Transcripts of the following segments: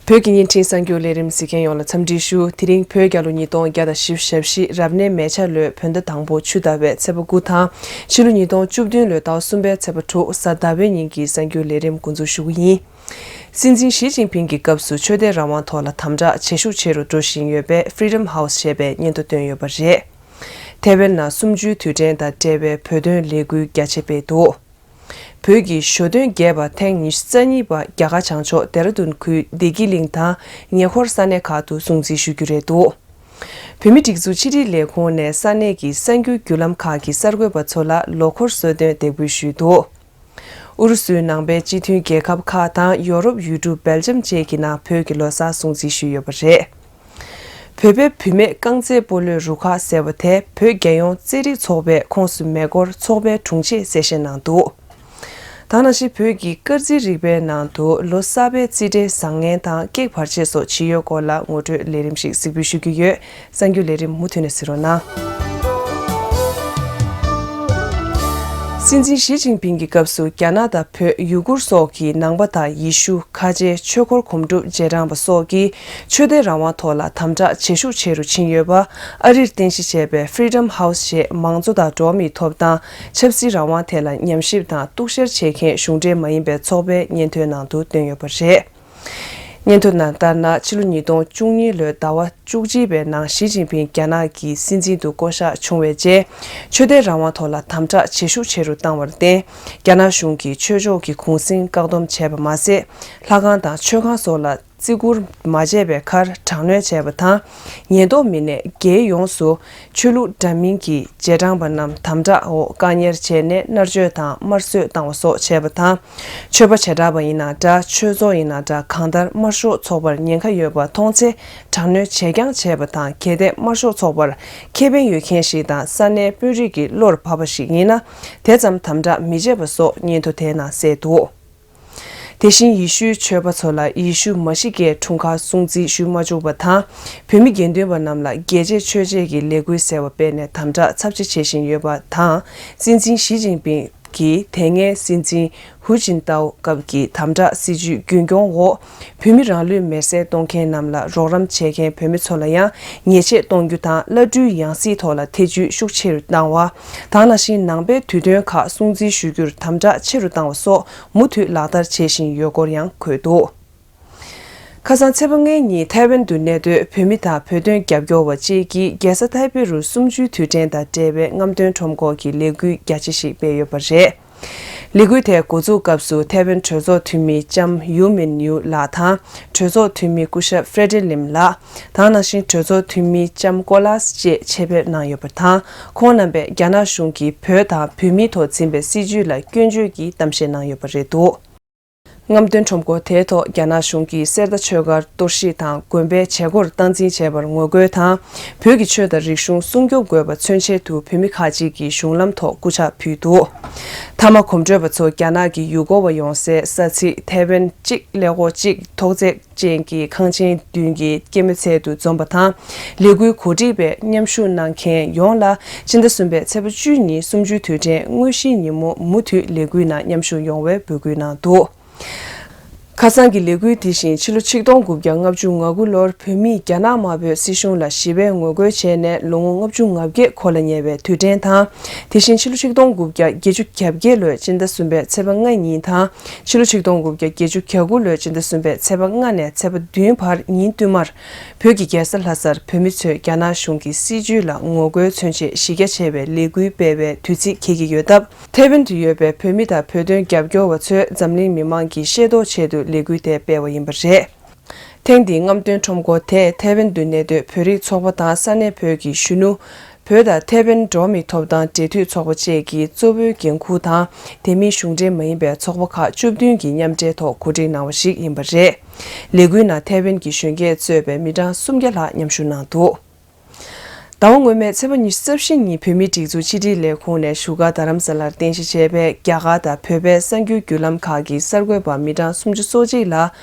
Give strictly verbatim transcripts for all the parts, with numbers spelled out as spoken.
བོད་ཀྱི་བརྙན་འཕྲིན་གསར་འགྱུར་ལས་རིམ་གཟིགས་མཁན་ཡོངས་ལ་འཚམས་འདྲི་ཞུ། དེ་རིང་བོད་རྒྱལ་ལོ་ཉིས་སྟོང་བརྒྱ་དང་བཞི་བཅུ་ཞེ་བཞི་རབ་གནས་མེ་བྱ་ལོའི་བོད་ཟླ་དང་པོ་ཆུ་ཟླ་བའི་ཚེས་པ་དགུ་དང་ཕྱི་ལོ་ཉིས་སྟོང་བཅུ་བདུན་ལོའི་ཟླ་བ་གསུམ་པའི་ཚེས་པ་དྲུག་གཟའ་ཟླ་བའི་ཉིན་གྱི་གསར་འགྱུར་ལས་རིམ་འགོ་འཛུགས་ཞུ་གི་ཡིན། སྲིད་འཛིན་ཞི་ཅིན་ཕིང་གི་སྐབས་སུ་ཆོས་དད་རང་དབང་ཐོག་ལ་དམ་དྲག་ཇེ་ཤུགས་ཆེ་རུ་འགྲོ་བཞིན་ཡོད་པའི་Freedom House ཞེས་པའི་སྙན་ཐོ་བཏོན་ཡོད་པ་རེད། ཐའེ་ཝན་ནང་གསུམ་བཅུའི་དུས་དྲན་དང་འབྲེལ་བའི་བོད་དོན་ལས་འགུལ་རྒྱ་ཆེ་སྤེལ་འདུག་བོད་ཀྱི་ཞོ་སྟོན་རྒྱས་པ་ཐེངས་ཉི་ཤུ་རྩ་གཉིས་པ་རྒྱ་གར་བྱང་ཕྱོགས་ལྡེ་ར་ལྡུན་ཁུལ་བདེ་སྐྱིད་གླིང་དང་ཉེ་འཁོར་ས་གནས་ཁག་ཏུ་སྲུང་བརྩི་ཞུ་རྒྱུ་རེད་འདུག་བོད་མིའི་སྒྲིག་འཛུགས་ཕྱི་དྲིལ་ལས་ཁུངས་ནས་ས་གནས་ཀྱི་གསར་འགྱུར་བརྒྱུད་ལམ་ཁག་གི་གསར་འགོད་པ་ཚོ་ལ་ལོ་འཁོར་གསོལ་སྟོན་འདེགས་འབུལ་ཞུས་འདུག་ཨུ་རུ་སུའི་ནང་པའི་སྤྱི་མཐུན་རྒྱལ་ཁབ་ཁག་དང་ཡོ་རོབ་ཡུལ་གྲུ་སྦེལ་ཇམ་བཅས་ཀྱི་ནང་བོད་ཀྱི་ལོ་གསར་སྲུང་བརྩི་ཞུས་ཡོད་པ་རེད། བོད་པའི་བུད་མེད་རྐང་རྩེད་སྤོ་ལོའི་རུ་ཁག་ཟེར་བ་དེ་བོད་རྒྱལ་ཡོངས་རྩེད་རིགས་ཚོགས་པས་ཁོངས་སུ་མེད་སྐོར་ཚོགས་པའི་དྲུང་ཆེས་གསལ་བཤད་གནང་འདུག་ད་ནང་བཞིན་བོད་ཀྱི་སྐར་རྩིས་རིག་པའི་ནང་དུ་ལོ་གསར་པའི་རྩིས་འབྲས་བཟང་ངན་དང་ཀེག་བར་ཆད་སོགས་ཇི་ཡོད་སྐོར་ལ་ངོ་སྤྲོད་ལས་རིམ་ཞིག་གཟིགས་འབུལ་ཞུ་རྒྱུ་ཡོད། གསར་འགྱུར་ལས་རིམ་མུ་མཐུད་ནས་གཟིགས་རོགས་གནང་། སྲིད་འཛིན་ཞི་ཅིན་ཕིང་གི་སྐབས་སུ་རྒྱ་ནག་དང་བོད། ཡུ་གུར་སོགས་ཀྱི་ནང་པ་དང་ཡེ་ཤུ། ཁ་ཆེ། ཆོས་འཁོར་སྒོམ་སྒྲུབ་རྗེས་འབྲང་པ་སོགས་ཀྱིས་ཆོས་དད་རང་དབང་ཐོག་ལ་དམ་དྲག་ཇེ་ཤུགས་ཆེ་རུ་ཕྱིན་ཡོད་པ། ཨ་རིར་རྟེན་གཞི་བྱས་པའི་Freedom House ཞེས་མང་གཙོ་དང་འགྲོ་བ་མིའི་ཐོབ་ཐང་། ཆབ་སྲིད་རང་དབང་ཐད་ལ་ཉམས་ཞིབ་དང་གཏུག་བཤེར་བྱེད་མཁན་གཞུང་འབྲེལ་མ་ཡིན་པའི་ཚོགས་པའི་སྙན་ཐོའི་ནང་དུ་བཏོན་ཡོད་པ་རེད། སྙན་ཐོ་ནང་ལྟར་ན། ཕྱི་ལོ་ཉིས་སྟོང་བཅུ་གཉིས་ལོའི་ཟླ་བ་བཅུ་གཅིག་པའི་ནང་ཞི་ཅིན་ཕིང་རྒྱ་ནག་གི་སྲིད་འཛིན་དུ་བསྐོ་གཞག་བྱུང་བའི་རྗེས། ཆོས་དད་རང་དབང་ཐོག་ལ་དམ་དྲག་ཇེ་ཤུགས་ཆེ་རུ་བཏང་བར་བརྟེན། རྒྱ་ནག་གཞུང་གིས་ཆོས་ཕྱོགས་ཀྱི་གུང་སེང་བཀག་སྡོམ་བྱས་པ་མ་ཟད། ལྷ་ཁང་དང་མཆོད་ཁང་སོགས་ལ་བརྩི་བཀུར་མ་བྱས་པའི་ཁར་དྲག་གནོན་བྱས་པ་དང་། ཉེན་རྟོག་མི་སྣས་རྒྱལ་ཡོངས་སུ་ཆོས་ལུགས་འདྲ་མིན་གྱི་རྗེས་འབྲང་པ་རྣམས་དམ་དྲག་འོག་བཀག་ཉར་བྱས་ནས་མནར་གཅོད་དང་དམར་གསོད་བཏང་བ་སོགས་བྱས་པ་དང་། ཆོས་པ་བྱེ་བྲག་པ་ཡིན་ན་འདྲ། ཆོས་ཚོགས་ཡིན་ན་འདྲ། གང་ལྟར་དམར་ཤོག་ཚོགས་པར་ཉེན་ཁ་ཡོད་པ་མཐོང་ཚེ་དྲག་གནོན་བྱེད་རྐྱང་བྱས་པ་དང་། གལ་ཏེ་དམར་ཤོག་ཚོགས་པར་ཁེ་ཕན་ཡོད་མཁན་ཞིག་དང་ས་གནས་དཔོན་རིགས་ཀྱི་བློར་བབས་པ་ཞིག་ཡིན་ན། དེ་ཙམ་དམ་དྲག་མི་བྱེད་པ་སོགས་སྙན་ཐོ་དེའི་ནང་གསལ་འདུག་དེ་བཞིན་ཡེ་ཤུའི་ཆོས་པ་ཚོ་ལ་ཡེ་ཤུ་མ་ཤི་ཀའི་འཁྲུངས་སྐར་སྲུང་བརྩི་ཞུ་མ་བཅུག་པ་དང་། བོད་མི་དགེ་འདུན་པ་རྣམས་ལ་རྒྱལ་གཅེས་ཆོས་གཅེས་ཀྱི་ལས་འགུལ་ཟེར་བ་སྤེལ་ནས་དམ་དྲག་ཚབས་ཆེ་བྱེད་བཞིན་ཡོད་པ་དང་། སྲིད་འཛིན་ཞི་ཅིན་ཕིང་གིས་དེ་སྔའི་སྲིད་འཛིན་ཧུ་ཅིན་ཏའོ་སྐབས་ཀྱི་དམ་དྲག་སྲིད་བྱུས་རྒྱུན་སྐྱོང་འོག་བོད་མི་རང་ལུས་མེར་སྲེག་གཏོང་མཁན་རྣམས་ལ་རོགས་རམ་བྱེད་མཁན་བོད་མི་ཚོ་ལ་ཡང་ཉེས་ཆད་གཏོང་རྒྱུ་དང་། བླ་སྤྲུལ་ཡང་སྲིད་ཐོག་ལ་ཐེ་ཇུས་ཤུགས་ཆེ་རུ་བཏང་བ། དེ་ནང་བཞིན་ནང་པའི་དུས་སྟོན་ཁག་སྲུང་བརྩི་ཞུ་རྒྱུར་དམ་དྲག་ཆེ་རུ་བཏང་བ་སོགས་མུ་མཐུད་ལག་བསྟར་བྱེད་བཞིན་ཡོད་སྐོར་ཡང་འཁོད་འདུག་ཁ་སང་ཚེས་པ་ལྔའི་ཉིན་ཐའེ་ཝན་དུ་གནས་སྡོད་བོད་མི་དང་བོད་དོན་རྒྱབ་སྐྱོར་བ་བཅས་ཀྱིས་རྒྱལ་ས་ཐའེ་པེ་རུ་གསུམ་བཅུའི་དུས་དྲན་དང་འབྲེལ་བའི་རྔམ་སྟོན་ཁྲོམ་སྐོར་གྱི་ལས་འགུལ་རྒྱ་ཆེ་ཞིག་སྤེལ་ཡོད་པ་རེད། ལས་འགུལ་དེའི་འགོ་འཛུགས་སྐབས་སུ་ཐའེ་ཝན་གྲོས་ཚོགས་འཐུས་མི་ལྕམ་ཡུ་མིན་ཡུ་ལགས་དང་། གྲོས་ཚོགས་འཐུས་མི་སྐུ་ཞབས་ཧྥེ་ཌི་ལིམ་ལགས། དེ་ནང་བཞིན་གྲོས་ཚོགས་འཐུས་མི་ལྕམ་ཀོ་ལཱས་བཅས་ཆེད་ཕེབས་གནང་ཡོད་པ་དང་། ཁོང་རྣམ་པས་རྒྱ་ནག་གཞུང་གིས་བོད་དང་བོད་མིའི་ཐོག་འཛིན་པའི་སྲིད་བྱུས་ལ་སྐྱོན་བརྗོད་ཀྱི་གཏམ་བཤད་གནང་ཡོད་པ་རེད་འདུག་རྔམ་སྟོན་ཁྲོམ་སྐོར་དེའི་ཐོག་རྒྱ་ནག་གཞུང་གིས་གསེར་རྟ་ཆོས་སྒར་གཏོར་བཤིག་དང་། དགོན་པའི་བྱེད་སྒོར་སྟངས་འཛིན་བྱས་པར་ངོ་རྒོལ་དང་། བོད་ཀྱི་ཆོས་དང་རིག་གཞུང་སྲུང་སྐྱོབ་དགོས་པ་མཚོན་ཆེད་དུ་བོད་མི་ཁག་ཅིག་གིས་གཞུང་ལམ་ཐོག་སྐུ་ཕྱག་ཕུལ་འདུག་མཐའ་མ་གོམ་བགྲོད་པ་ཚོ་རྒྱ་ནག་གི་ཡུལ་སྐོར་བ་ཡོང་སའི་ས་ཚིགས་ཐའེ་ཝན་གཅིག་ཀླད་ཀོར་གཅིག་ཐོག་བརྩེགས་ཅན་གྱི་ཁང་ཆེན་མདུན་གྱི་སྐྱེད་མོས་ཚལ་དུ་འཛོམས་པ་དང་། ལས་འགུལ་གོ་སྒྲིག་པས་མཉམ་ཞུགས་གནང་མཁན་ཡོངས་ལ་སྤྱི་ཟླ་གསུམ་པའི་ཚེས་པ་བཅུ་གཉིས་གསུམ་བཅུའི་དུས་དྲན་དངོས་གཞིའི་ཉིན་མོ་མུ་མཐུད་ལས་འགུལ་ནང་མཉམ་ཞུགས་ཡོང་བའི་འབོད་སྐུལ་གནང་འདུག་ཁ་སང་གི་ལས་འགུལ་དེ་བཞིན་ཕྱི་ལོ་ཆིག་སྟོང་དགུ་བརྒྱ་ལྔ་བཅུ་ང་དགུ་ལོར་བོད་མིས་རྒྱ་ནག་དམར་པོའི་སྲིད་གཞུང་ལ་ཞི་བའི་ངོ་རྒོལ་བྱས་ནས་ལོ་ངོ་ལྔ་བཅུ་ང་བརྒྱད་འཁོར་ལ་ཉེ་བའི་དུས་དྲན་དང་། དེ་བཞིན་ཕྱི་ལོ་ཆིག་སྟོང་དགུ་བརྒྱ་བརྒྱད་ཅུ་གྱ་བརྒྱད་ལོའི་སྤྱི་ཟླ་གསུམ་པའི་ཚེས་པ་ལྔ་ཉིན་དང་། ཕྱི་ལོ་ཆིག་སྟོང་དགུ་བརྒྱ་བརྒྱད་ཅུ་གྱ་དགུ་ལོའི་སྤྱི་ཟླ་གསུམ་པའི་ཚེས་པ་ལྔ་ནས་ཚེས་པ་བདུན་བར་ཉིན་བསྟུད་མར། བོད་ཀྱི་རྒྱལ་ས་ལྷ་སར་བོད་མི་ཚོས་རྒྱ་ནག་གཞུང་གི་སྲིད་བྱུས་ལ་ངོ་རྒོལ་མཚོན་ཆེད་གཞི་རྒྱ་ཆེ་བའི་ལས་འགུལ་སྤེལ་བའི་དུས་ཚིགས་འཁེལ་གྱི་ཡོད་སྟབས། ཐའེ་ཝན་དུ་ཡོད་པའི་བོད་མི་དང་བོད་དོན་རྒྱབ་སྐྱོར་བ་ཚོས་འཛམ་གླིང་མི་མང་གིས་ཤེས་རྟོགས་ཆེད་དུ་ལས་འགུལ་དེ་སྤེལ་བ་ཡིན་པ་རེད། ཐེངས་འདིའི་རྔམ་སྟོན་ཁྲོམ་སྐོར་དེས་ཐའེ་ཝན་དུ་གནས་སྡོད་བོད་རིགས་ཚོགས་པ་དང་ས་གནས་བོད་ཀྱི་གཞོན་ནུ། བོད་དང་ཐའེ་ཝན་འགྲོ་བ་མིའི་ཐོབ་ཐང་འབྲེལ་མཐུད་ཚོགས་པ་བཅས་ཀྱི་གཙོ་བོའི་འགན་འཁུར་དང་། དེ་མིན་གཞུང་འབྲེལ་མ་ཡིན་པའི་ཚོགས་པ་ཁག་བཅུ་བདུན་གྱིས་མཉམ་འབྲེལ་ཐོག་གོ་སྒྲིག་གནང་བ་ཞིག་ཡིན་པ་རེད། ལས་འགུལ་ནང་ཐའེ་ཝན་གྱི་གཞོན་སྐྱེས་གཙོས་པའི་མི་གྲངས་སུམ་བརྒྱ་ལྷག་མཉམ་ཞུགས་གནང་འདུག་ཟླ་བ་སྔོན་མའི་ཚེས་པ་ཉི་ཤུ་རྩ་བཞི་ཉིན་བོད་མིའི་སྒྲིག་འཛུགས་ཕྱི་དྲིལ་ལས་ཁུངས་ནས་བཞུགས་སྒར་རྡ་རམ་ས་ལར་རྟེན་གཞི་བྱས་པའི་རྒྱ་གར་དང་བོད་པའི་གསར་འགྱུར་བརྒྱུད་ལམ་ཁག་གི་གསར་འགོད་པ་མི་གྲངས་སུམ་ཅུ་སོ་གཅིག་ལ་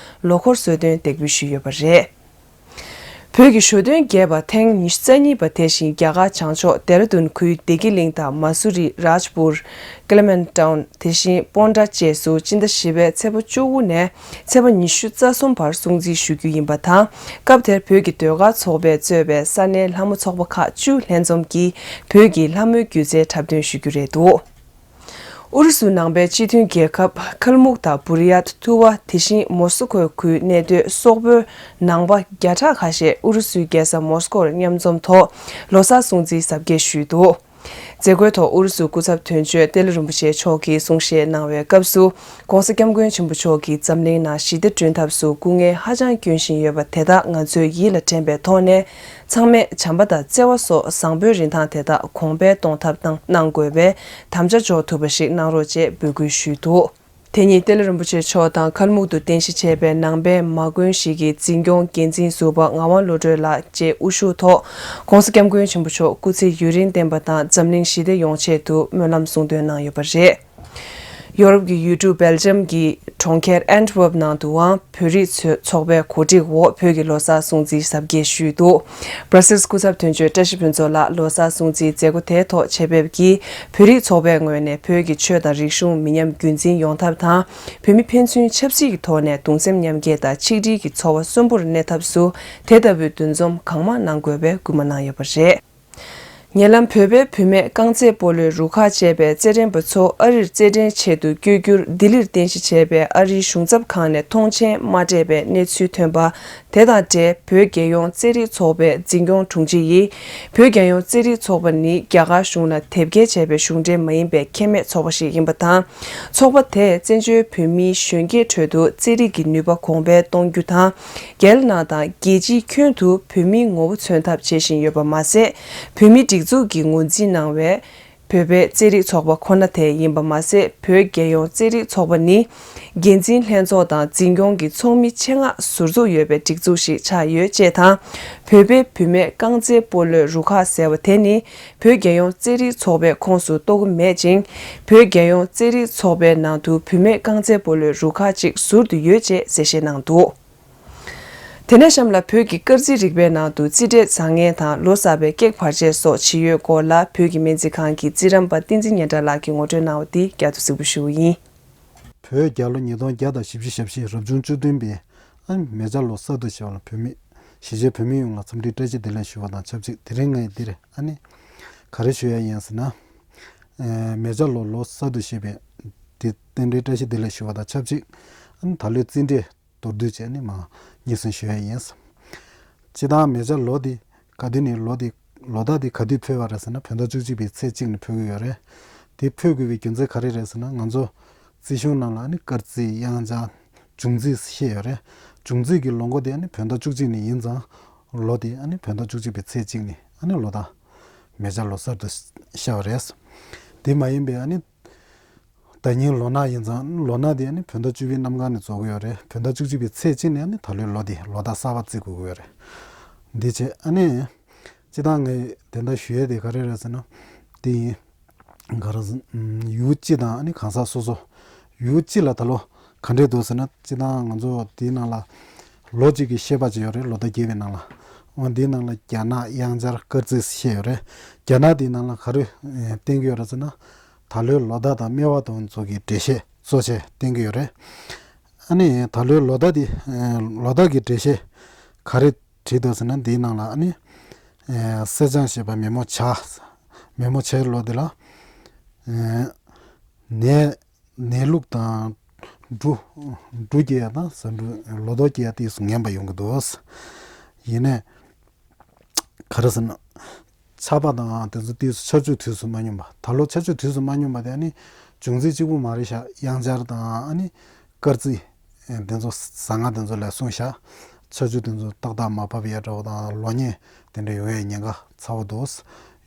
ལོ་འཁོར་གསོལ་སྟོན་འདེགས་འབུལ་ཞུས་ཡོད་པ་རེད། བོད་ཀྱི་ཞོ་སྟོན་རྒྱས་པ་ཐེངས་ཉི་ཤུ་རྩ་གཉིས་པ་དེ་བཞིན་རྒྱ་གར་བྱང་ཕྱོགས་ལྡེ་ར་ལྡུན་ཁུལ་བདེ་སྐྱིད་གླིང་དང་མ་སུ་རི། རཱཇ་པུར། ཀ་ལི་མན་ཊའུན། དེ་བཞིན་པོན་ཌ་བཅས་སུ་སྤྱི་ཟླ་བཞི་པའི་ཚེས་པ་བཅུ་དགུ་ནས་ཚེས་པ་ཉི་ཤུ་རྩ་གསུམ་བར་སྲུང་བརྩི་ཞུ་རྒྱུ་ཡིན་པ་དང་། སྐབས་དེར་བོད་ཀྱི་ཟློས་གར་ཚོགས་པས་གཙོས་པའི་ས་གནས་ལྷ་མོ་ཚོགས་པ་ཁག་བཅུ་ལྷན་འཛོམས་ཀྱིས་བོད་ཀྱི་ལྷ་མོའི་སྒྱུ་རྩལ་འཁྲབ་སྟོན་ཞུ་རྒྱུ་རེད་འདུག་ཨུ་རུ་སུའི་ནང་པའི་སྤྱི་མཐུན་རྒྱལ་ཁབ་ཁལ་མུག་དང་བུར་ཡ་ཐུ་བ། དེ་བཞིན་མོ་སི་ཁོའི་ཁུལ་གནས་སྡོད་སོག་པོའི་ནང་པ་བརྒྱ་ཕྲག་ཁ་ཤས་ཨུ་རུ་སུའི་རྒྱལ་ས་མོ་སི་ཁོར་མཉམ་འཛོམས་ཐོག་ལོ་གསར་སྲུང་བརྩིའི་གཟབ་རྒྱས་ཞུས་འདུག་མཛད་སྒོའི་ཐོག་ཨུ་རུ་སུའི་སྐུ་ཚབ་དོན་གཅོད་ཏེ་ལེ་རིན་པོ་ཆེ་མཆོག་གིས་གསུང་བཤད་གནང་བའི་སྐབས་སུ། ྋགོང་ས་ྋསྐྱབས་མགོན་ཆེན་པོ་མཆོག་གིས་འཛམ་གླིང་ནང་ཞི་བདེ་བསྐྲུན་ཐབས་སུ་སྐུ་ངལ་ཧ་ཅང་བསྐྱོན་བཞིན་ཡོད་པ་དེ་དག་ང་ཚོས་ཡིད་ལ་དྲན་པའི་ཐོག་ནས། ཚང་མས་བྱམས་པ་དང་བརྩེ་བ་སོགས་བཟང་པོའི་རིན་ཐང་དེ་དག་གོང་འཕེལ་གཏོང་ཐབས་དང་གནང་དགོས་པའི་དམ་བཅའ་འཇོག་ཐུབ་པ་ཞིག་གནང་རོགས་ཅེས་འབོད་སྐུལ་ཞུས་འདུག་དེ་ཉིན་ཏེ་ལེ་རིན་པོ་ཆེ་མཆོག་དང་ཁལ་མུག་ཏུ་རྟེན་གཞི་བྱས་པའི་ནང་པའི་མ་དགོན་ཞིག་གི་འཛིན་སྐྱོང་འགན་འཛིན་ཟུར་པ་ངག་དབང་བློ་གྲོས་ལགས་བཅས་དབུ་བཞུགས་ཐོག་ྋགོང་ས་ྋསྐྱབས་མགོན་ཆེན་པོ་མཆོག་སྐུ་ཚེ་ཡུན་རིང་བརྟན་པ་དང་འཛམ་གླིང་ཞི་བདེ་ཡོང་ཆེད་དུ་སྨོན་ལམ་གསུང་འདོན་གནང་ཡོད་པ་རེད། ཡོ་རོབ་ཀྱི་ཡུལ་གྲུ་སྦེལ་ཇམ་གྱི་གྲོང་ཁྱེར་ཨན་ཊི་ཝེབ་ནང་དུའང་བོད་རིགས་ཚོའི་ཚོགས་པའི་གོ་སྒྲིག་འོག་བོད་ཀྱི་ལོ་གསར་སྲུང་བརྩིའི་གཟབ་རྒྱས་ཞུས་འདུག་བྷར་སིལ་སྐུ་ཚབ་དོན་གཅོད་བཀྲ་ཤིས་ཕུན་ཚོགས་ལགས་ལོ་གསར་སྲུང་བརྩིའི་མཛད་སྒོ་དེའི་ཐོག་ཆེད་ཕེབས་ཀྱིས། བོད་རིགས་ཚོགས་པའི་ངོས་ནས་བོད་ཀྱི་ཆོས་དང་རིག་གཞུང་མི་ཉམས་རྒྱུན་འཛིན་ཡོང་ཐབས་དང་། བོད་མི་ཕན་ཚུན་ཆབ་སྲིད་ཀྱི་ཐོག་ནས་གདུང་སེམས་མཉམ་སྐྱེད་དང་ཆིག་སྒྲིལ་གྱི་འཚོ་བ་གསོན་པོར་གནས་ཐབས་སུ། དེ་ལྟ་བུའི་འདུ་འཛོམས་གང་མང་གནང་དགོས་པའི་སྐུལ་མ་གནང་ཡོད་པ་རེད། ཉེ་ལམ་བོད་པའི་བུད་མེད་རྐང་རྩེད་སྤོ་ལོའི་རུ་ཁག་ཅེས་པའི་རྩེད་འགྲན་པ་ཚོ་ཨ་རིར་རྩེད་འགྲན་ཆེད་དུ་བསྐྱོད་རྒྱུར་ལྡི་ལིར་རྟེན་གཞི་བྱས་པའི་ཨ་རིའི་གཞུང་ཚབ་ཁང་ནས་མཐོང་མཆན་མ་སྤྲད་པའི་གནས་ཚུལ་ཐོན་པ། དེ་དང་འབྲེལ་བོད་རྒྱལ་ཡོངས་རྩེད་རིགས་ཚོགས་པའི་འཛིན་སྐྱོང་དྲུང་ཆེ་ཡིས། བོད་རྒྱལ་ཡོངས་རྩེད་རིགས་ཚོགས་པ་ནི་རྒྱ་གར་གཞུང་ལ་དེབ་སྐྱེལ་བྱས་པའི་གཞུང་འབྲེལ་མ་ཡིན་པའི་ཁེ་མེད་ཚོགས་པ་ཞིག་ཡིན་པ་དང་། ཚོགས་པ་དེས་བཙན་བྱོལ་བོད་མིའི་གཞོན་སྐྱེས་ཁྲོད་དུ་རྩེད་རིགས་ཀྱི་ནུས་པ་གོང་འཕེལ་གཏོང་རྒྱུ་དང་། རྒྱལ་ནང་དང་རྒྱལ་སྤྱིའི་ཁྱོན་དུ་བོད་མིའི་ངོ་བོ་མཚོན་ཐབས་བྱེད་བཞིན་ཡོད་པ་མ་ཟད། བོད་མིའི་སྒྲིག་འཛུགས་ཀྱིས་ངོས་འཛིན་གནང་བའི་བོད་པའི་རྩེད་རིགས་ཚོགས་པ་ཁོ་ན་དེ་ཡིན་པ་མ་ཟད། བོད་རྒྱལ་ཡོངས་རྩེད་རིགས་ཚོགས་པ་ནི་འགན་འཛིན་ལྷན་ཚོགས་དང་འཛིན་སྐྱོང་གི་ཚོགས་མི་ཆེད་མངགས་ཟུར་འཛུགས་ཡོད་པའི་སྒྲིག་འཛུགས་ཤིག་ཆགས་ཡོད་ཅེས་དང་། བོད་པའི་བུད་མེད་རྐང་རྩེད་སྤོ་ལོའི་རུ་ཁག་ཟེར་བ་དེ་ནི་བོད་རྒྱལ་ཡོངས་རྩེད་རིགས་ཚོགས་པའི་ཁོངས་སུ་གཏོགས་ཀྱི་མེད་ཅིང་། བོད་རྒྱལ་ཡོངས་རྩེད་རིགས་ཚོགས་པའི་ནང་དུ་བུད་མེད་རྐང་རྩེད་སྤོ་ལོའི་རུ་ཁག་ཅིག་ཟུར་དུ་ཡོད་ཅེས་གསལ་བཤད་གནང་འདུག་དེ་ནས་གཤམ་ལ་བོད་ཀྱི་སྐར་རྩིས་རིག་པའི་ནང་དུ་རྩིས་འབྲས་བཟང་ངན་དང་ལོ་གསར་པའི་ཀེག་བར་ཆད་སོགས་ཇི་ཡོད་སྐོར་ལ་བོད་ཀྱི་སྨན་རྩིས་ཁང་གི་རྩིས་རམས་པ་བསྟན་འཛིན་སྙན་གྲགས་ལགས་ཀྱིས་ངོ་སྤྲོད་གནང་བ་འདི་བསྐྱར་དུ་གཟིགས་འབུལ་ཞུ་བ་ཡིན། བོད་རྒྱལ་ལོ་ཉིས་སྟོང་བརྒྱ་དང་བཞི་བཅུ་ཞེ་བཞི་རབ་བྱུང་བཅུ་བདུན་པའི་ཨ་ནི་མེ་བྱ་ལོ་གསར་དུ་བཞད་པ་ལ་བོད་མི་གཞིས་བྱེས་བོད་མི་ཡོངས་ལ་འཚམས་འདྲི་བཀྲ་ཤིས་བདེ་ལེགས་ཞུ་བ་དང་ཆབས་ཅིག་དེ་རིང་ངས་འདིར་ཨ་ནི་ག་རེ་ཞུ་ཡ་ཡིན་ཟེར་ན། ཨེ་མེ་བྱ་ལོ་ལོ་གསར་དུ་བཞད་པའི་དེ་རྟེན་འབྲེལ་བཀྲ་ཤིས་བདེ་ལེགས་ཞུ་བ་དང་ཆབས་ཅིག་ཨ་ནི་ད་ལོའི་རྩིས་འབྲས་མདོར་བསྡུས་བྱས་ནས་མར་སྙན་སེང་ཞུ་ཡ་ཡིན། སྤྱིར་བཏང་མེ་བྱ་ལོ་འདི་ག་དུས་ནས་ལོ་འདི་ལོ་ཟླ་འདི་ག་དུས་འཕོས་པ་རེད་ཟེར་ན། བོད་ཟླ་བཅུ་གཅིག་པའི་ཚེས་གཅིག་ནས་འཕོ་གི་ཡོད་རེད། དེ་འཕོ་དགོས་པའི་རྒྱུ་མཚན་ག་རེ་རེད་ཟེར་ན། ང་ཚོ་རྩིས་གཞུང་ནང་ལ་ཨ་ནི་སྐར་རྩིས་གཡང་ཆ་འབྱུང་རྩིས་བཤད་ཡོད་རེད། འབྱུང་རྩིས་ཀྱི་ལོ་འགོ་དེ་ཨ་ནི་བོད་ཟླ་བཅུ་གཅིག་ནས་ཡིན་ཙང་། ལོ་དེ་ཨ་ནི་བོད་ཟླ་བཅུ་གཅིག་པའི་ཚེས་གཅིག་ནས་ཨ་ནི་ལོ་ཟླ་མེ་བྱ་ལོ་གསར་དུ་ཤར་བ་རེད། དེ་མ་ཡིན་པའི་ཨ་ནི་ཟླ་ཉིན་ལོ་ནག་ཡིན་ཙང་། ལོ་ནག་དེ་ཨ་ནི་བོད་ཟླ་བཅུ་པའི་གནམ་གང་ནས་རྫོགས་ཀྱི་ཡོད་རེད། བོད་ཟླ་བཅུ་གཅིག་པའི་ཚེས་གཅིག་ནས་ཨ་ནི་ད་ལོའི་ལོ་དེ་ལོ་ཟླ་གསར་པ་བརྩི་དགོས་ཀྱི་ཡོད་རེད། འདི་བྱས་ཨ་ནི་སྤྱིར་བཏང་ངས་དེ་འདྲ་ཞུ་ཡས་དེ་ག་རེ་རེད་ཟེར་ན། དེ་ཡིན། ག་རེ་ཟེར། ཡུལ་སྤྱི་དང་ཨ་ནི་གང་ཟག་སོ་སོ། ཡུལ་སྤྱི་ལ་ད་ལོ་ག་འདྲས་འདུག་ཟེར་ན། སྤྱིར་བཏང་ང་ཚོ་དེའི་ནང་ལ་ལོ་གཅིག་གི་བཤད་པ་ཅིག་ཡོད་རེད། ལོ་ཟླ་བརྒྱད་པའི་ནང་ལ། འོ་དེའི་ནང་ལ་རྒྱ་ནག་གཡང་ཆར་སྐར་རྩིས་བཤད་ཡོད་རེད། རྒྱ་ནག་དེའི་ནང་ལ་ག་རེ་བསྟན་གྱི་ཡོད་རེད་ཟེར་ན། ད་ལོའི་ལོ་ཟླ་དང་སྨེ་བ་དང་མཚོ་གི་འགྲེལ་བཤད་གཙོ་ཆེ་བསྟན་གྱི་ཡོད་རེད། ཨ་ནི་ད་ལོའི་ལོ་ཟླ་དེ་ལོ་ཟླ་གི་འགྲེལ་བཤད་ག་རེ་བྲིས་འདུག་ཟེར་ན། འདིའི་ནང་ལ་ཨ་ནི་གསེར་སྦྱངས་ཞེས་པ་མེ་མོ་བྱ། མེ་མོ་བྱའི་ལོ་འདི་ལ་ནས་ནས་ལུག་དང་འབྲུ། འབྲུ་སྐྱེ་ཡ་དང་ཟ་འབྲུ་ལོ་ཏོག་སྐྱེ་ཡ་དེ་ཚོ་ངན་པ་ཡོང་གི་འདུག་ཡིན་ནའི་ག་རེ་ཟེར་ན། ཆར་པ་དང་དེ་ཚོ་དུས་སུ་ཆར་ཆུ་དུས་སུ་མ་སྙོམས་པ། ད་ལོ་ཆར་ཆུ་དུས་སུ་མ་སྙོམས་པ་དེ་ཨ་ནི་འབྱུང་རྩིས་གཅིག་པུ་མ་རེད་ཤག་གཡང་ཆར་དང་ཨ་ནི་སྐར་རྩིས་དེ་ཚོ་གཟའ་ལྔ་དེ་ཚོ་ལ་སོང་ཤག་ཆར་ཆུ་དེ་ཚོ་ཏག་ཏག་མ་བབས་ཡ་འདྲ་བོ་དང་། ལོ་ཉེས་དེ་འདྲ་ཡོང་ཡའི་ཉེན་ཁ་ཚ་བོ་འདུག་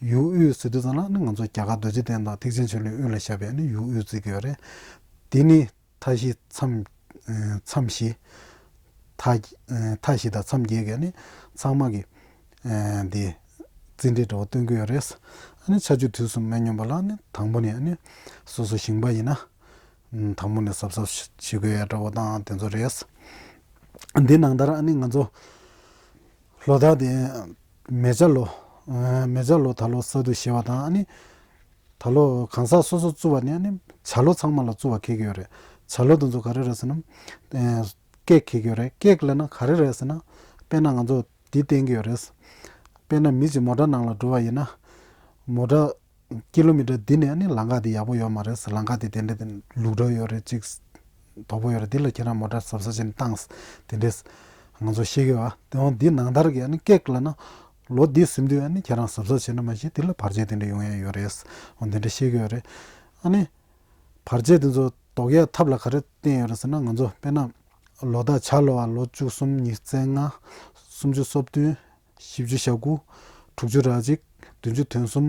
ཡུལ་དབུས་ཟེར་དུས་ཙམ་ལ་ནི་ང་ཚོ་རྒྱ་གར་རྡོ་རྗེ་གདན་དང་ཐེག་ཆེན་ཆོས་གླིང་དབུས་ལ་བཞག་པའི་ནི་ཡུལ་དབུས་བརྩི་གི་ཡོད་རེད། དེ་ནི་མཐའ་བཞི་མཚམས། མཚམས་བཞི། མཐའ་མཐའ་བཞི་དང་མཚམས་བརྒྱད་ཀྱི་ནི་ཚང་མ་གི་འདི་རྩིས་འབྲས་འདྲ་བོ་སྟོན་གི་ཡོད་རེད། ཨ་ནི་ཆར་ཆུ་དུས་སུ་མ་སྙོམས་པ་ལ་ནི་དང་པོ་ནས་ཨ་ནི་སོ་སོ་ཞིང་པ་ཡིན་ན། དང་པོ་ནས་གཟབ་གཟབ་བྱེད་དགོས་ཡ་འདྲ་བོ་དང་དེ་ཚོ་རེད། འདི་ནང་ལྟར་ཨ་ནི་ང་ཚོ་ ལོ་རྟགས་དེ་མེ་བྱ་ལོ། མེ་བྱ་ལོ་ད་ལོ་གསར་དུ་བཞད་པ་དང་ཨ་ནི། ད་ལོ་གང་ཟག་སོ་སོ་བཙུགས་པ་ནས་ཨ་ནི་བྱ་ལོ་ཚང་མ་ལ་བཙུགས་པ་འཁེལ་གྱི་ཡོད་རེད། བྱ་ལོ་དེ་ཚོ་ག་རེ་རེད་ཟེར་ན། ཀེག་འཁེལ་གྱི་ཡོད་རེད། ཀེག་ལབ་ན་ག་རེ་རེད་ཟེར་ན། དཔེར་ན་ང་ཚོ་འདི་བསྟན་གྱི་ཡོད་རེད། དཔེར་ན་མི་གཅིག་མོ་ཊ་ནང་ལ་འགྲོ་བ་ཡིན་ན། མོ་ཊ་ཀི་ལོ་མི་ཊར་འདི་ནས་ཨ་ནི་ལམ་ཁ་འདི་ཡག་པོ་ཡོད་མ་རེད་ཟེར། ལམ་ཁ་འདི་དེ་འདྲ་དེ་ལུག་འགྲོ་ཡོད་རེད། གཅིག་དོག་པོ་ཡོད་རེད། འདི་ལ་ཁྱེད་རང་མོ་ཊ་གཟབ་གཟབ་བྱས་ནས་བཏང་། དེ་འདྲས་ང་ཚོ་ཤེས་ཀྱི་བ། དེ་འོང་འདི་ནང་ལྟར་གྱི་ཨ་ནི་ཀེག་ལབ་ན། ལོ་འདི་ཟིན་དུས་ཨ་ནི་ཁྱེད་རང་གཟབ་གཟབ་བྱས་ན་མ་གཞི་འདི་ལ་བར་ཆད་དེ་འདྲ་ཡོང་ཡ་ཡོད་རེད། འོ་འདི་འདྲ་ཤེས་ཀྱི་ཡོད་རེད། ཨ་ནི་བར་ཆད་དེ་ཚོ་ཟློག་ཡ་ཐབས་ལ་ག་རེ་བསྟན་ཡོད་རེད་ཟེར་ན། ང་ཚོ་དཔེར་ན་ལོ་རྟགས་བྱ་ལོ་བ་ལོ་བཅུ་གསུམ་ཉི་ཤུ་རྩ་ལྔ། སུམ་ཅུ་སོ་བདུན། བཞི་བཅུ་ཞེ་དགུ། དྲུག་ཅུ་རེ་གཅིག། བདུན་ཅུ་དོན་གསུམ།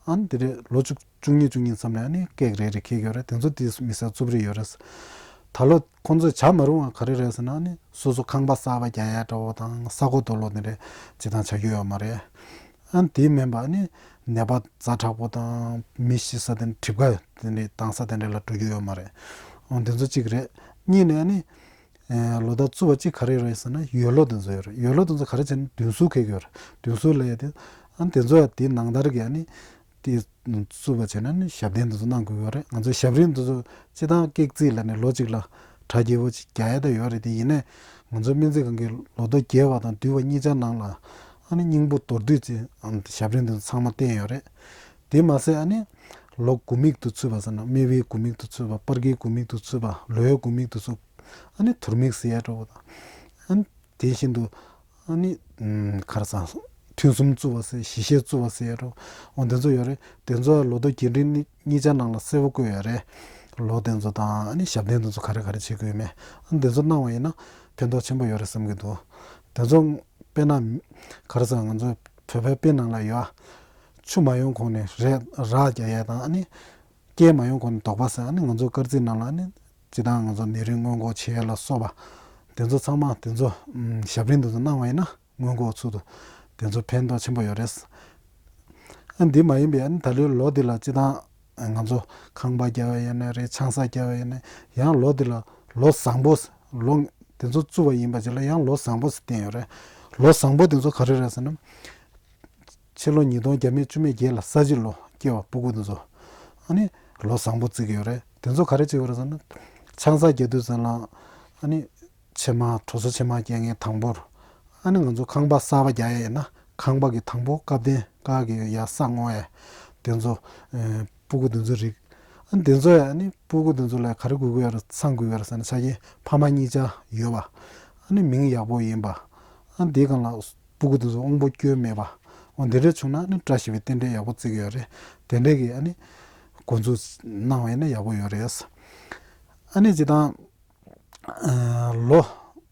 ཨ་ནི་དེ་རེད། ལོ་བཅུ་བཅུ་གཉིས་བཅུ་གཉིས་མཚམས་ནས་ཨ་ནི་ཀེག་རེ་རེ་འཁེལ་གྱི་ཡོད་རེད། དེ་ཚོ་དེ་མི་སེར་རྩུབ་རེ་ཡོད་རེད། ད་ལོ་ཁོང་ཚོས་བྱ་མ་རུང་བ་ག་རེ་རེད་ཟེར་ན། ཨ་ནི་སོ་སོ་ཁང་པ་གསར་པ་རྒྱག་ཡ་འདྲ་བོ་དང་ས་གོ་རྡོ་ལོ་དེ་འདྲ་སྤྱི་བཏང་བྱ་རྒྱུ་ཡོད་མ་རེད། ཨ་ནི་དེ་མིན་པ་ཨ་ནི་ནད་པ་ཛ་དྲག་པོ་དང་མི་ཤི་ས་དེ་འདྲ་གྲིབ་ཁ་དེ་འདྲ་ལྡང་ས་དེ་འདྲ་ལ་འགྲོ་རྒྱུ་ཡོད་མ་རེད། འོ་དེ་ཚོ་གཅིག་རེད། གཉིས་ནས་ཨ་ནི། ལོ་རྟགས་བཙུགས་པ་གཅིག་ག་རེ་རེད་ཟེར་ན། ཡོས་ལོ་དེ་ཚོ་ཡོད་རེད། ཡོས་ལོ་དེ་ཚོ་ག་རེ་བྱས་ན་བདུན་ཟུར་འཁེལ་གྱི་ཡོད་རེད། བདུན་ཟུར་ལབ་ཡ་དེ། ཨ་ནི་དེ་ཚོ་ཡང་དེའི་ནང་ལྟར་གྱི་ཨ་ནི་དེ་བཙུགས་པ་བྱས་ན་ནི་ཞབས་བརྟན་དེ་ཚོ་གནང་དགོས་ཀྱི་ཡོད་རེད། ང་ཚོའི་ཞབས་རིམ་དེ་ཚོ་སྤྱི་བཏང་ཀེག་རྩིས་ལབ་ནས་ལོ་གཅིག་ལ་གྲ་རྒྱས་པོ་ཅིག་རྒྱག་ཡ་ད་ཡོད་རེད། དེ་ཡིན་ནའི་ང་ཚོ་སྨན་རྩིས་ཁང་གི་ལོ་ཐོ་རྒྱས་པ་དང་བསྡུས་པ་གཉིས་ཆ་ནང་ལ་ཨ་ནི་སྙིང་པོ་མདོར་བསྡུས་ཅིག་ཞབས་རིམ་དེ་ཚོ་ཚང་མ་བསྟན་ཡོད་རེད། དེ་མ་ཟད་ཨ་ནི་ལོ་དགུ་མིག་ཏུ་ཚུད་པ་ཟེར་ན། སྨེ་བའི་དགུ་མིག་ཏུ་ཚུད་པ། པར་གྱི་དགུ་མིག་ཏུ་ཚུད་པ། ལོའི་དགུ་མིག་ཏུ་ཚུད། ཨ་ནི་དུར་མིག་ཟེར་ཡ་འདྲ་བོ་དང་། ཨ་ནི་དེ་བཞིན་དུ་ཨ་ནི་ཨམ་ག་རེ་ཟེར། ཐུན་གསུམ་བཙུགས་པ་ཟེར། བཞི་ཤད་བཙུགས་པ་ཟེར་ཡ་འདྲ་བོ། འོ་དེ་ཚོ་ཡོད་རེད། དེ་ཚོ་ལོ་ཐོ་རྒྱས་འབྲིང་གཉིས་ཆ་ནང་ལ་གསལ་པོ་བཀོད་ཡོད་རེད། ལོ་དེ་ཚོ་དང་ཨ་ནི་ཞབས་བརྟན་དེ་ཚོ་ག་རེ་ག་རེ་བྱེད་དགོས་ཡོད་མེད། ཨ་ནི་དེ་ཚོ་གནང་བ་ཡིན་ན་ཕན་ཐོགས་ཆེན་པོ་ཡོད་རེད་བསམ་གྱི་འདུག། དེ་ཚོ་དཔེར་ན་ག་རེ་ཟེར། ང་ཚོ་བོད་པའི་དཔེ་ནང་ལ་ཡོད། ཆུ་མ་ཡོང་གོང་ནས་རས་རགས་རྒྱག་ཡ་དང་། ཨ་ནི་རྐྱེན་མ་ཡོང་གོང་ནས་ཟློག་པ་ཟེར། ཨ་ནི་ང་ཚོ་སྐར་རྩིས་ནང་ལ་ཨ་ནི་སྤྱིར་བཏང་ང་ཚོ་ནད་རིགས་སྔོན་འགོག་བྱེད་ཡ་ལ་སོགས་པ་དེ་ཚོ་ཚང་མ། དེ་ཚོ་ཨམ་ཞབས་རིམ་དེ་ཚོ་གནང་བ་ཡིན་ན་སྔོན་འགོག་ཚུལ་དུ་དེ་ཚོ་ཕན་ཐོགས་ཆེན་པོ་ཡོད་རེད། ཨ་འདི་མ་ཡིན་པའི་ཨ་ནི་ད་ལོའི་ལོ་འདི་ལ་སྤྱིར་བཏང་ང་ཚོ་ཁང་པ་རྒྱག་པ་ཡིན་ན་རེད། ཆང་ས་རྒྱག་པ་ཡིན་ན། ཡང་ལོ་འདི་ལ་ལོ་བཟང་པོ། ལོ་དེ་ཚོ་བཙུགས་པ་ཡིན་པ་ཅིག་ལ་ཡང་ལོ་བཟང་པོ་ཟེར་བསྟན་ཡོད་རེད། ལོ་བཟང་པོ་དེ་ཚོ་ག་རེ་རེད་ཟེར་ན། ཕྱི་ལོ་ཉིས་སྟོང་བརྒྱ་མེད་བཅུ་མེད་བརྒྱད་ལ་ས་བྱི་ལོ་སྐྱེ་བ་སྤུ་གུ་དེ་ཚོ་ཨ་ནི་ལོ་བཟང་པོ་བརྩི་གི་ཡོད་རེད། དེ་ཚོ་ག་རེ་བྱེད་དགོས་རེད་ཟེར་ན། ཆང་ས་རྒྱག་དུས་ཙམ་ལ་ཨ་ནི་ཕྱེ་མར། དྲོ་སོ་ཕྱེ་མར་རྒྱག་མཁན་དང་པོར། ཨ་ནི་ང་ཚོ་ཁང་པ་གསར་པ་རྒྱག་ཡ་ཡིན་ན་ཁང་པ་གི་དང་པོ་བཀབ་རྟེན་ཀ་གི་ཡ་ས་སྔོ་ཡ་དེ་ཚོ། ཨེ་སྤུ་གུ་དེ་ཚོ་རིགས། ཨ་ནི་དེ་ཚོ་ཡ་ཨ་ནི་སྤུ་གུ་དེ་ཚོ་ལ་ག་རེ་དགོས་ཀྱི་ཡོད་རེད། ཚང་དགོས་ཀྱི་ཡོད་རེད་ཟེར་ན། ཆ་རྐྱེན་ཕ་མ་གཉིས་ཆ་ཡོད་པ། ཨ་ནི་མིང་ཡག་པོ་ཡིན་པ། ཨ་ནི་དེའི་སྒང་ལ་སྤུ་གུ་དེ་ཚོ་དབང་པོ་སྐྱོན་མེད་པ། འོ་འདི་འདྲ་བྱུང་ན་ཨ་ནི་བཀྲ་ཤིས་པའི་རྟེན་འབྲེལ་ཡག་པོ་བརྩི་གི་ཡོད་རེད། དེ་འདྲས་ཀྱི་ཨ་ནི་འགོ་འཛུགས་གནང་བ་ཡིན་ན་ཡག་པོ་ཡོད་རེད། ཨ་ནི་སྤྱིར་བཏང་ལོ་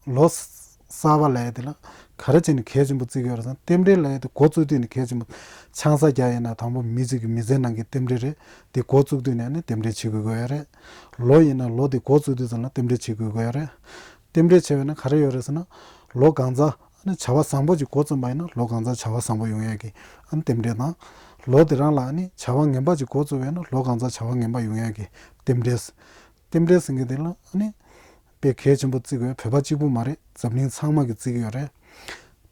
ལོ་གསར་པ་ལབ་ཡ་དེ་ལ་ག་རེ་བྱས་ནས་གལ་ཆེན་པོ་བརྩི་གི་ཡོད་རེད་ཟེར་ན། རྟེན་འབྲེལ་ལབ་ཡ་དེ་འགོ་བཙུགས་དུས་ནས་གལ་ཆེན་པོ། ཆང་ས་རྒྱག་ཡིན་ན་དང་པོ་མི་གཅིག་གི་མི་ཚེ་ནང་གི་རྟེན་འབྲེལ་རེད། དེ་འགོ་བཙུགས་དུས་ནས་ནི་རྟེན་འབྲེལ་བྱེད་དགོས་ཀྱི་ཡོད་རེད། ལོ་ཡིན་ན་ལོ་དེ་འགོ་བཙུགས་དུས་ཙམ་ལ་རྟེན་འབྲེལ་བྱེད་དགོས་ཀྱི་ཡོད་རེད། རྟེན་འབྲེལ་བྱས་པ་ཡིན་ན་ག་རེ་ཡོད་རེད་ཟེར་ན། ལོ་གང་ཚ་ནི་བྱ་བ་བཟང་པོ་ཅིག་འགོ་རྩོམ་པ་ཡིན་ན་ལོ་གང་ཚ་བྱ་བ་བཟང་པོ་ཡོང་ཡ་གི་ཨ་ནི་རྟེན་འབྲེལ་དང་། ལོ་དེ་རང་ལ་ཨ་ནི་བྱ་བ་ངན་པ་ཅིག་འགོ་རྩོམ་པ་ཡིན་ན་ལོ་གང་ཚ་བྱ་བ་ངན་པ་ཡོང་ཡ་གི་རྟེན་འབྲེལ། རྟེན་འབྲེལ་ཟེར་མཁན་དེ་ལ་ཨ་ནི་དཔེ་གལ་ཆེན་པོ་བརྩི་དགོས། བོད་པ་གཅིག་པུ་མ་རེད། འཛམ་གླིང་ཚང་མ་གིས་བརྩི་གི་ཡོད་རེད།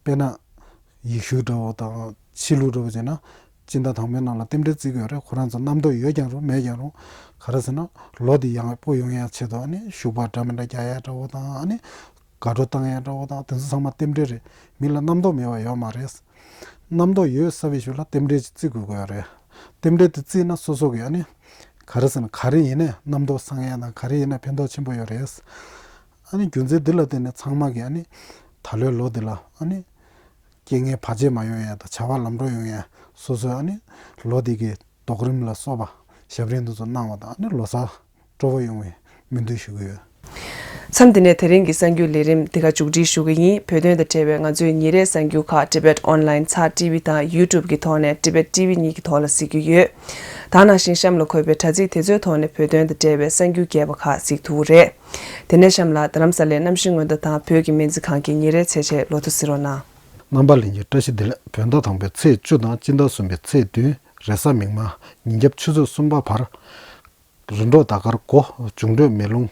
དཔེར་ན་ཡེ་ཤུ་འདྲ་བོ་དང་ཕྱི་ལུགས་འདྲ་བོ་བྱས་ན་སྤྱི་ཟླ་དང་པོའི་ནང་ལ་རྟེན་འབྲེལ་བརྩི་གི་ཡོད་རེད། ཁོ་རང་ཚོ་རྣམ་རྟོག་ཡོད་ཀྱང་རུང་མེད་ཀྱང་རུང་། ག་རེ་ཟེར་ན་ལོ་འདི་ཡག་པོ་ཡོང་ཡ་ཆེད་དུ་ཨ་ནི་ཤུག་པ་འདྲ་མི་འདྲ་རྒྱག་ཡ་འདྲ་བོ་དང་། ཨ་ནི་དགའ་སྤྲོ་བཏང་ཡ་འདྲ་བོ་དང་། དེ་ཚོ་ཚང་མ་རྟེན་འབྲེལ་རེད། མི་ལ་རྣམ་རྟོག་མེད་པ་ཡོད་མ་རེད། རྣམ་རྟོག་ཡོད་ཚར་བའི་གཞུག་ལ་རྟེན་འབྲེལ་ཅིག་བརྩི་དགོས་ཀྱི་ཡོད་རེད། རྟེན་འབྲེལ་དེ་བརྩིས་ན་སོ་སོ་གི་ཨ་ནི་ག་རེ་ཟེར་ན། ག་རེ་ཡིན་ནའི་རྣམ་རྟོག་སངས་ཡ་དང་། ག་རེ་ཡིན་ནའི་ཕན་ཐོགས་ཆེན་པོ་ཡོད་རེད། ཨ་ནི་རྒྱུ་མཚན་འདི་ལ་བརྟེན་ནས་ཚང་མ་གིས་ཨ་ནི་ད་ལོའི་ལོ་འདི་ལ་ཨ་ནི་རྐྱེན་ངན་བར་ཆད་མ་ཡོང་ཡ་དང་། བྱ་བ་ལམ་འགྲོ་ཡོང་ཡ། སོ་སོའི་ཨ་ནི་ལོ་འདི་གི་རྟོགས་རིམ་ལ་སོགས་པ་ཞབས་རིམ་འདི་ཚོ་གནང་བ་དང་། ཨ་ནི་ལོ་གསར་སྤྲོ་བོ་ཡོང་བའི་སྨོན་འདུན་ཞུ་གི་ཡོད། མཚམས་འདི་ནས་དེ་རིང་གི་གསར་འགྱུར་ལས་རིམ་འདི་ག་མཇུག་སྒྲིལ་ཞུ་གི་ཡིན། བོད་དོན་དང་འབྲེལ་བའི་ང་ཚོའི་ཉིན་རེའི་གསར་འགྱུར་ཁག་Tibet Online ཚར་ཊི་ཝི་དང་YouTube གི་ཐོག་ནས་Tibet ཊི་ཝི་གཉིས་ཀྱི་ཐོག་ལ་གཟིགས་རྒྱུ་ཡོད། ད་ནང་བཞིན་གཤམ་ལ་འཁོད་པའི་དྲ་ཚིགས་དེ་ཚོའི་ཐོག་ནས་བོད་དོན་དང་འབྲེལ་བའི་གསར་འགྱུར་རྒྱས་པ་ཁག་གཟིགས་ཐུབ་ཀྱི་རེད། དེ་ནས་གཤམ་ལ་རྡ་རམ་ས་ལའི་གནམ་གཤིས་སྔོན་བརྡ་དང་བོད་ཀྱི་སྨན་རྩིས་ཁང་གི་ཉིན་རེའི་ཚེས་ཆའི་ལོ་ཐོ་གཟིགས་རོགས་གནང་། རྣམ་པ་ལྷན་རྒྱས་བཀྲ་ཤིས་བདེ་ལེགས། བོད་ཟླ་དང་པོའི་ཚེས་བཅུ་དང་སྤྱི་ཟླ་གསུམ་པའི་ཚེས་བདུན་རེས་གཟའ་མིག་དམར། ཉིན་རྒྱབ་ཆུ་ཚོད་གསུམ་པ་བར། རི་འབྲོག་ཟླ་སྐར་དགུ། འབྱུང་འཕྲོད་མེ་རླུང་།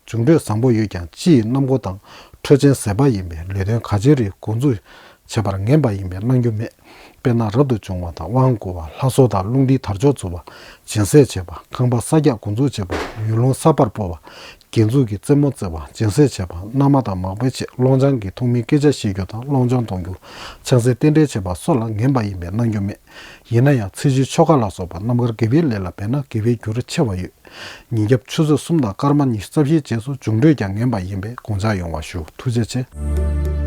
འབྱུང་འཕྲོད་བཟང་པོ་ཡོད་ཀྱང་སྤྱི་ཡི་གནམ་སྒོ་དང་འཕྲོད་ཆེན་ཟད་པ་ཡིན་པས་ལས་དོན་ག་ཅི་རིགས་འགོ་འཛུགས་ བྱེད་པར་ངན་པ་ཡིན་པས་གནང་རྒྱུ་མེད། དཔེར་ན་རབ་ཏུ་བྱུང་བ་དང་དབང་བསྐུར་བ། ལྷ་གསོལ་དང་རླུང་རྟའི་དར་ལྕོག་འཛུགས་པ། སྦྱིན་སྲེག་བྱེད་པ། ཁང་པ་གསར་རྒྱག་འགོ་འཛུགས་བྱེད་པ། ཡུལ་ལུང་གསར་པར་སྤོ་བ། དགེ་འཛུགས་ཀྱི་རྩེད་མོ་རྩེ་བ། སྦྱིན་སྲེག་བྱེད་པ། མནའ་མ་དང་མག་པའི་ཆེད། སློང་ཆང་གིས་ཐོག་མའི་སྐད་ཆ་བཤད་རྒྱུ་དང་སློང་ཆང་གཏོང་རྒྱུ། ཆང་སའི་རྟེན་འབྲེལ་བྱེད་པ་སོགས་ལ་ངན་པ་ཡིན་པས་གནང་རྒྱུ་མེད། ཡིན་ན་ཡང་ཚེས་བཅུའི་ཆོ་ག་ལ་སོགས་པ་རྣམ་དཀར་དགེ་བའི་ལས་ལ་འབད་ན་དགེ་བའི་རྒྱུར་ཆེ་བ་ཡོད། ཉིན་རྒྱབ་ཆུ་ཚོད་གསུམ་དང་སྐར་མ་ཉི་ཤུ་རྩ་བཞིའི་རྗེས་སུ་འབྱུང་འཕྲོད་ཀྱང་ངན་པ་ཡིན་པས་དགོངས་འཇགས་ཡོང་བ་ཞུ། ཐུགས་རྗེ་ཆེ།